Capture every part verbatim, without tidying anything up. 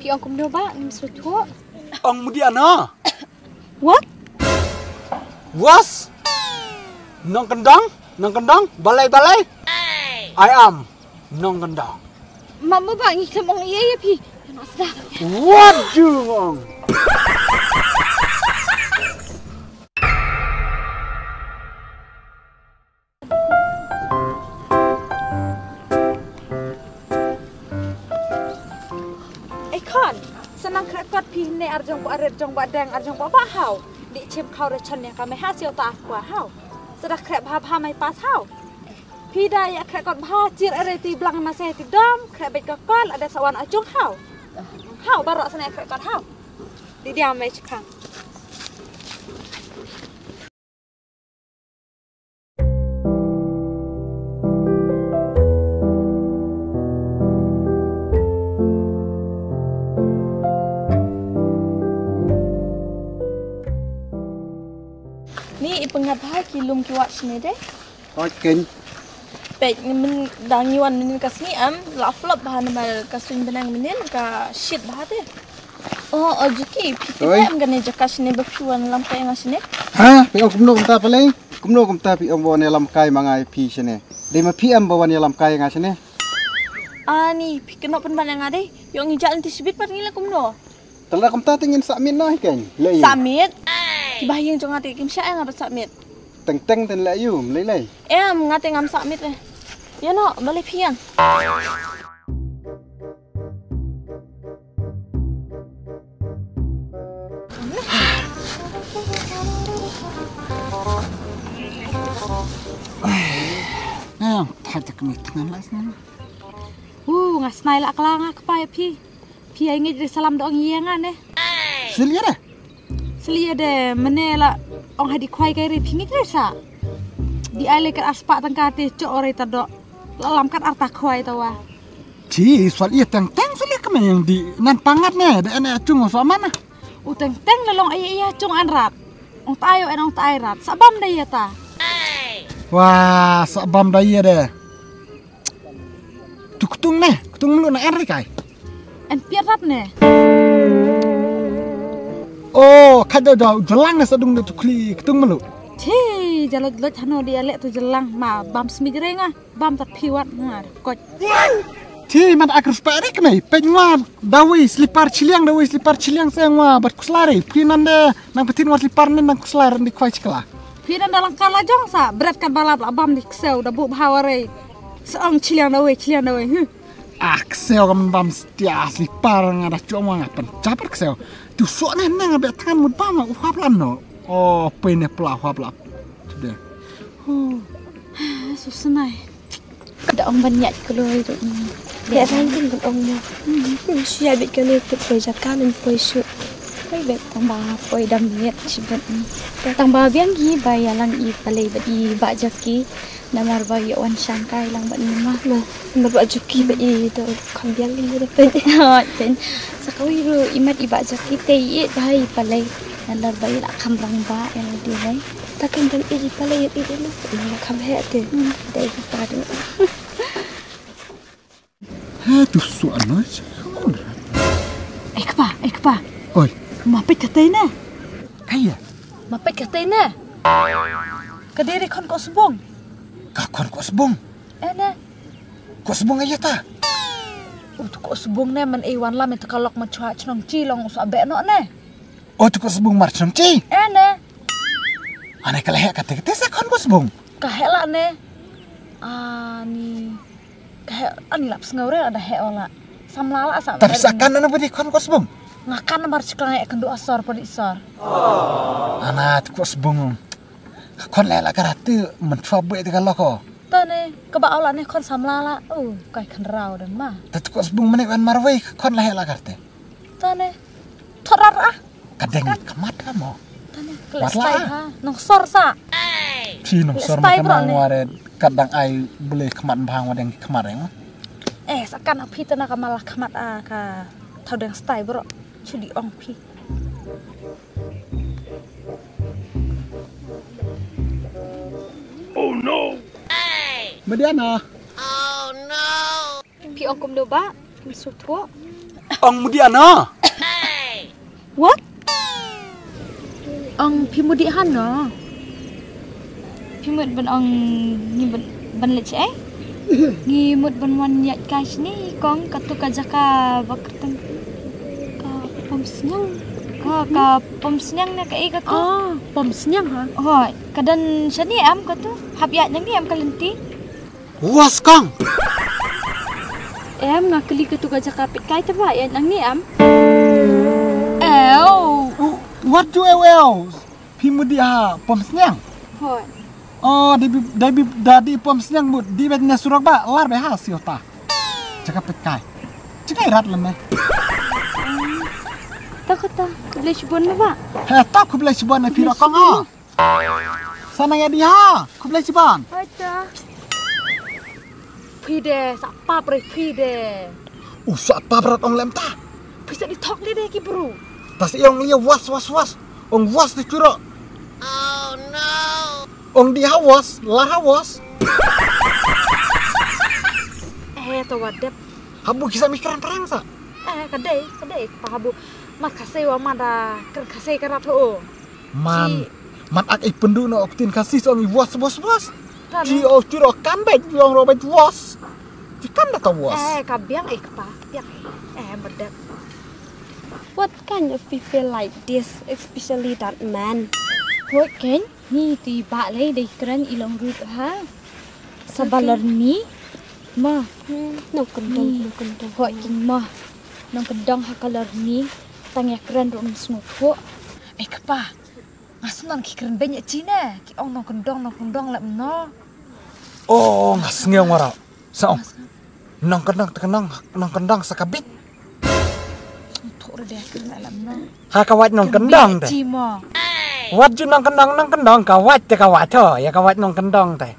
Phi ong kumno ba ngim sngewthuh? Ong mudi ano? What? Was? Nongkyndong? Nongkyndong? Balei, balei? I am Nongkyndong. Mama ba ngi khlem ong ïa ïa phi. Ïa, noh sda. What do you ong? Ei khon, sa nang khreh kot phi ne ar jong ba red jong ba deng ar jong ba ba haw. Di chim khaw re chon ne ka me ha siaw ta kwa haw. Sa da khreh bha bha mai pas haw. Phi da ïa khreh kot bha chir are ti blang ma se ti dom khreh bej ka kot la da sa wan a chung haw. Haw barok sa ne khreh kot haw. Di dia mai chipang. Ni i pyngat bha ki lum ki wat shane de. Hoi ken. Peit ni men dang ngi wan men ka sngi am la flop bha namar ka suiñ benang men ka shit bha de. Oh, oh, Juki, phi te Oi. Em kane jaka shane ba phi wan lam kai nga shane. Ha, phi ong kumno kumta pale? Kumno kumta phi ong ba wan lam kai ma nga phi shane. Dei ma phi em ba wan lam kai nga shane. Ani, phi keno pynban nga dei. Yong i jal nti shibit pat ngi la kumno. Tala kumta te ngin submit noh ken. Le. Submit. Ki ba yung jong nga te kim sha nga ba submit. Teng teng ten le yu, lei lei. Em, nga te ngam submit eh. Ya no, bale phi yang. Em, thait ka mi tngan la sna. Uh, nga snai la kla nga kpa ïa phi. Phi ai ngeit re salam dong ïa nga ne. Sil ïa re. Sil ïa de mene la ong hadi khwai kai re phi ngeit re sa. Di ai le ka aspa tang ka te cho ore ta do. La lam kat arta khwai ta wa. Chi swal ïa teng teng sil ïa ka me yang di nan pangat ne de ene chung so mana. U teng teng la long ai ïa chung an rat. Ong ta ai en ong ta ai rat. Sa bam de ïa ta. Wa sa bam de ïa de. Tu ktung ne, ktung melu na en rikai. En piat rap ne. Oh, kha da da jalang ne sa dung da tu kli ktung melu. Thi, jalot lot hano di ale tu jalang ma bam smi jere nga, bam tat phiwat nga kot. Thi man ak respect rik ne, peng wa dawi slipar chiliang dawi slipar chiliang se wa bat kuslari, phi nan de nang petin wa slipar ne nang kuslari di khwai chikla. Phi nan da lang kala jong sa, bret kat balap la bam di ksew da bu bhawa re. Sa ong chiliang da wei, chiliang da wei. Hmm. Ah, kseo kam bam stia slipar nga da chua mo nga pen. Chapar kseo. Tu so ne ne nga be tangan mut bam u hap lan no. Oh, pe ne pla hap la. Tu de. Huh. Susnai. Da ong ban yak kloi tu. Ya ran kan ban ong mo. Hmm, sia bit kane tu poi jakan poi su. Poi bet tang ba poi dam yet chibet ni. Tang ba biang gi ba ya lang i palei bet i ba jaki. Namar ba ïa wan shangkai lang bad ni ma. Ma, namar ba juki ba i da kham biang i da pen. Hot pen. Sa kawi ru i mat i ba juki te i ba i palei. Namar ba i la kham rang ba i la di rai. Ta kan dan i palei i di lu. I la kham he te. Hmm. Dei ba ta du. He tu su anoi. Ek pa, ek pa. Oi. Ma pet katei ne. Kaya. Ma pet katei ne. Ka dei re khon ko sbong. Ka khon ko sbong. Eh ne. Ko sbong aïa ta. Ut ko sbong ne man ei wan lam ei ta ka lok ma chwa chnong chi long u sa be no ne. O tu ko sbong mar chnong chi. Eh ne. Ane ka lehek kate kate sa khon ko sbong. Ka heh la ne. Ani. Ka heh ani lap sngew re ada heh ola. Samla la sa. Tapi sa kan ane budi khon ko sbong. Nga kan mar chiklang eh kendu asor podi sor. Ana tu ko sbong. Khon leh la karate men chwa bwe te ka loko. Tane ka ba ola ne khon samla la. Oh, kai khan rau dan ma. Tatu ko sbong mene wan marwei khon leh la karate. Tane. Thorar ah. Kadeng khmat ka mo. Tane. Kle stai ha. Nong sor sa. Chi nong sor ma ka nang ware kadang ai bule khmat bhang wadeng khmat eng. Eh, sakan a phi tana ka mala khmat a ka thau deng stai bro. Chudi ong phi. Oh no. Mediana. Phi ong kumno ba? Phi suk thuh. Ong mudih ano? What? Ong phi mudih hano? Phi mut ban ong ngi ban, ban leit shaei? Ngi mut ban wan ïaid kai shane kong, kato ka jaka ba kyrteng ka Pom Sniang. Ka, ka Pom Sniang ne kaei kato? Ah, Pom Sniang ha? Hooid, ka don shane em kato? Hap ïaid nangne em ka lynti? Was kong. Em, nga kylli kato ka jaka peit kai te ba ïaid nangne em? Ew. What do you ew? Phi mudih ha Pom Sniang? Hooid. Oh, dei bi, dei bi, da dei Pom Sniang mut, dei beit ne surok ba, lar beit ha shuh ta. Jaka peit kai. Jaka irat lem eh. Ta kata, khublei shibun ba. He, ta khublei shibun eh phi ruh kong ah. Sa nang ïa dei ha. Khublei shibun. Hooid ta. Phi de, sa pap re phi de. U sa pap rat ong lem ta. Phi sa dei thok lei de ki bru. Ta sa ong lei was, was, was. Ong was te churo. Oh no. Ong dei ha was, la ha was. Eh, to wa dep. Habu ki sa mi kren perang sa. Eh, ka dei, ka dei pa habu. Mat ka sei wa mada kren ka sei ka rat ho. Man, mat ak i pyndu no ok tin ka sis ong i was, was, was. Ki o churo kan beit, ong ro beit was. Ki kan da ka was. Eh, ka biang eh kpa, biang eh. Eh, medek. What kind of people like this, especially that man? What kind? Ni ti ba lei dei kren i long rut ha. Sabalor ni. Ma. Hmm, nongkyndong, nongkyndong. Hoi kin ma. Nongkyndong ha kalor ni. Tang ïa kren ruh ym sngewthuh. Eh kpa. Nga sngewthuh ki kren beiñ ïa chi ne. Ki ong nongkyndong, nongkyndong lem no. Oh, nga sngew ngora. Sa ong. Nongkyndong te kyndong, nongkyndong sa ka bit. Sngewthuh re de kren lem no. Ha ka wait nongkyndong te. Chi mo. Wat ju nongkyndong, nongkyndong ka wait te ka wait ho. Ïa ka wait nongkyndong te.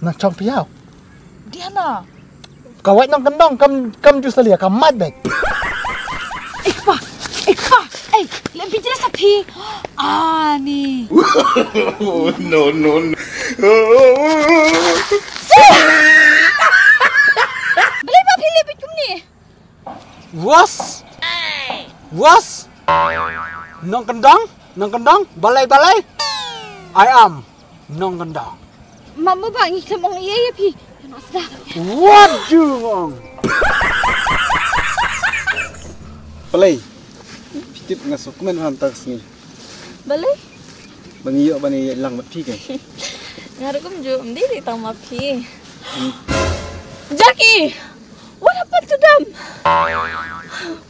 Na chong piau. Dia na. Ka wait nongkyndong kam, kam ju salia ka mat bek. Eh pa, eh pa, eh le bi jira sa phi. Ani. No, no, no. Beli pa phi le bi kum ni. Was? Was? Nongkyndong? Nongkyndong? Balei, balei? I am nongkyndong. Ma, ma ba ngi khlem ong ïa ïa phi. Ïa noh sda. What do you want? Balei? Phi tip nga sngewkmen hangta ka sngi. Balei? Ba ngi ïoh ban ïalang bad phi ke. Nga ruh kumjuh, ym dei dei tang ma phi. Jackie! What happened to them?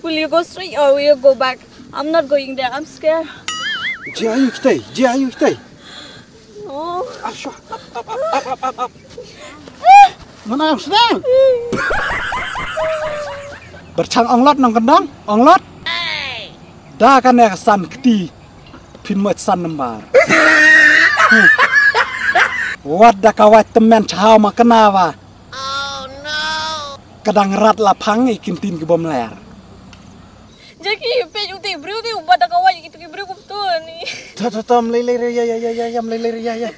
Will you go straight or will you go back? I'm not going there. I'm scared. Jia ayu kitai, jia ayu kitai. No. Ap shwa, ap, ap, ap. Mana sdang? Berchang onglot nongkyndong, onglot. Da kane ka san kti. Phin mut san nambar. Wat da ka wait tymmen chaw ma kane wa. Ka dang rat la phang i kin tin ki bom ler. Jackie, peit uti briew ti u ba da ka wait ki tu ki briew kumtu ni. To, to, to, mlei lei re ya, ya, ya, ya, ya, mlei lei re ya, ya.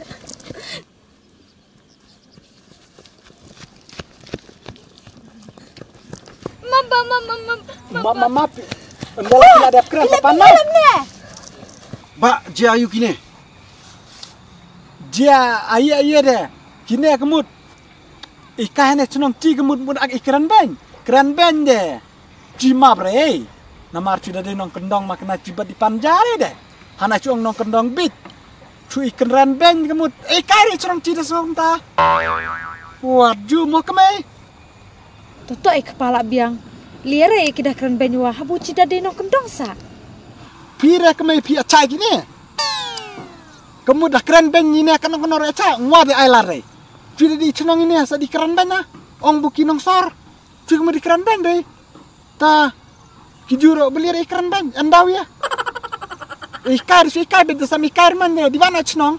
Mama, mama, mama, mama. Mama, mama. Anda lagi ada kran depan lah. Ba, jia ayu kine. Jia ayu ayu de. Kine kemut. Ika hene chnong ti kemut mut ak ikran beng. Kran beng de. Chi map re. Namar chi da dei nongkyndong ma kane chi bad i pan jare de. Hana chi ong nongkyndong bit. Chu i kynran beng ka mut. Ei kai re chnong chi da sngom ta. Wat ju mo kmei. Toto ei kpala biang. Lia re ki da kren beng wa habu chi da dei nongkyndong sa. Phi re kmei phi achai kine. Ka mut da kren beng ine ka nongkyndong re achai ngwa de ai lar re. Chi da dei chnong ine sa di kren beng na. Ong bu ki nongsor. Chi ka mut di kren beng de. Ta ki juro belir ikran ban andau ya. Ikar su ikar bit sam ikar man ne di bana chnong.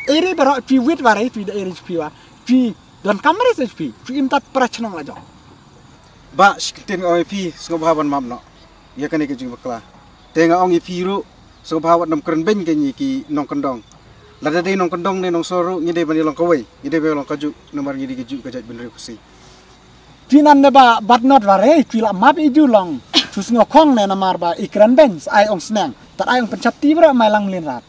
Eri baro pi wit bare pi da eri pi wa. Pi don kamre se pi. Pi im tat pra chnong la jong. Ba shikten oi pi sngobha ban map no. Ya kane ke jing bakla. Te nga ong ïa phi ruh sngewbha wat nym kren beiñ ka ngi ki nongkyndong. Lada dei nongkyndong ne nongsor ruh ngi dei ban ïalong kawei, ngi dei ban ïalong kajuh namar ngi dei kajuh ka jaitbynriew Khasi. Phi nan ne ba bat not wa re, phi la map i ju long. Chu sngew khong ne namar ba i kren ben, sa ai ong sneng. Tat ai ong pynchap ti bra mai lang mlien rat.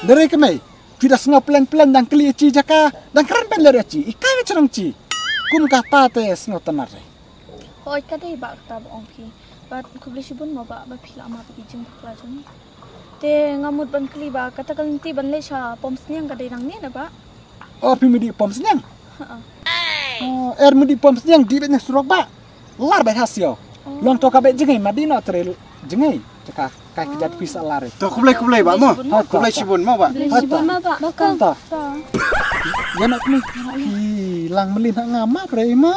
Dere kemei, phi da sngew plen plen dang kli chi jaka, dang kren ben le chi, i kai chnong chi. Kum kata te sngew tynat re. Hoi ka dei ba kata ba ong phi. Ba khublei shibun mo ba, ba phi la map i jingbakla jong ngi. Te nga mut ban kli ba, kata ka lynti ban leit sha Pom Sniang ka dei nangne ne ba? O, phi mut i Pom Sniang? Ha. O, er mut i Pom Sniang, di bet na surok ba. Lar bet ha siaw. Long to ka bet jngai, ma di no tre jngai. Te ka, ka ki jat pisa lar. To khublei, khublei ba mo. Khublei shibun mo. Khublei shibun mo ba. Khublei shibun mo ba. Bakang. Ta. Ya nak ni. Hi, lang melin ha nga ma pre ma.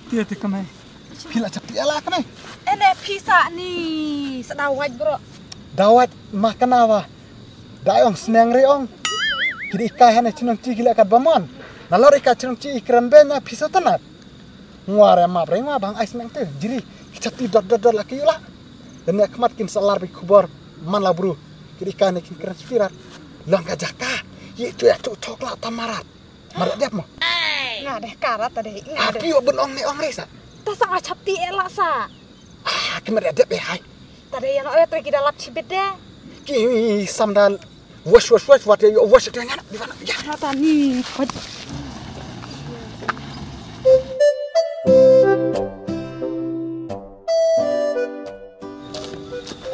Te te kemei. Phi la chap ti ela kemei. Ene pisa ni sa dawat bro. Dawat ma kena wa. Da ong sneng re ong. Ki dei kai hane chnong chi ki la kat bamon. Nalor i ka chnong chi i kren ben na pisa tynat. Ngwa re map re ngwa bang ai sneng te. Jiri ki chap ti dot dot dot la ki la. Dan ya khmat kin sa lar bi khubor man la bru. Ki dei kai ne kin kren spirat. Long ka jaka. Ye tu ya tu thok la tamarat. Mar dep mo. Nga deh karat ta deh. Nga deh. Aki wa bun ong ne ong re sa. Ta sa nga chap ti ela sa. Ah, ki mar dep eh hai. Ta deh ya no eh tre ki da lap chibit deh. Ki sam da wash wash wash wat ya wash tu ya na. Di mana ya. Nga ta ni.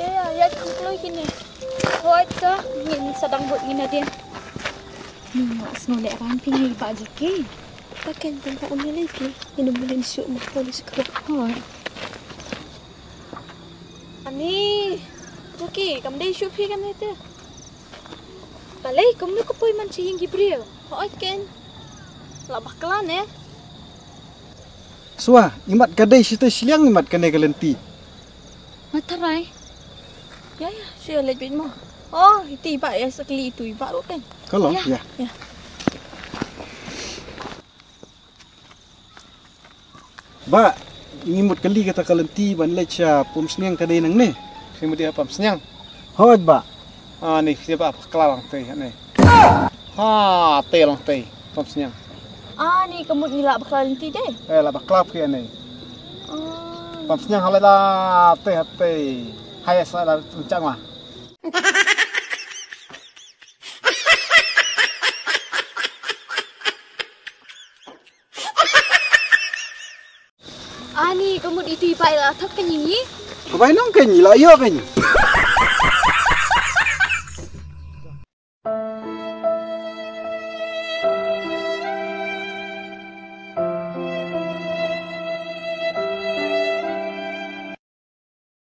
Eh, ya, ya, kan kloi kine. Hoi ka, ngin sa dang bud ngin adien. Ni nga sngew leh rang phi ngi ba jiki. Ta ken tang ka uni lei phi. Ini mulin shu ma ko ni shu kro. Hoi. Ani, Juki, kam dei shu phi kan ite. Balei kumno ka poi man cha ïing ki briew? Hooid ken. La bakla ne. Swa, imat ka dei shita shiliang imat kane ka lynti. Matarai. Ya ya, shu ya leit bit mo. Oh, iti ba ya sakli itu iba ro ken. Kalo? Ya. Ya. Ya. Ba, ngi mut kali kata ka lynti ban leit sha Pom Sniang ka dei nangne. Phi mut ïa Pom Sniang? Hooid ba. Ah, ni phi ba bakla lang te ne. Ha, te lang te Pom Sniang. Ah, ni ka mut ngi la bakla lynti dei. Eh, la bakla phi ne. Ah. Pom Sniang ha la te ha te. Hai sa la chang wa. Ani, ka mut itu i bai la thok ka nyingi. Ka bai nong ka nyi la yo ka nyi.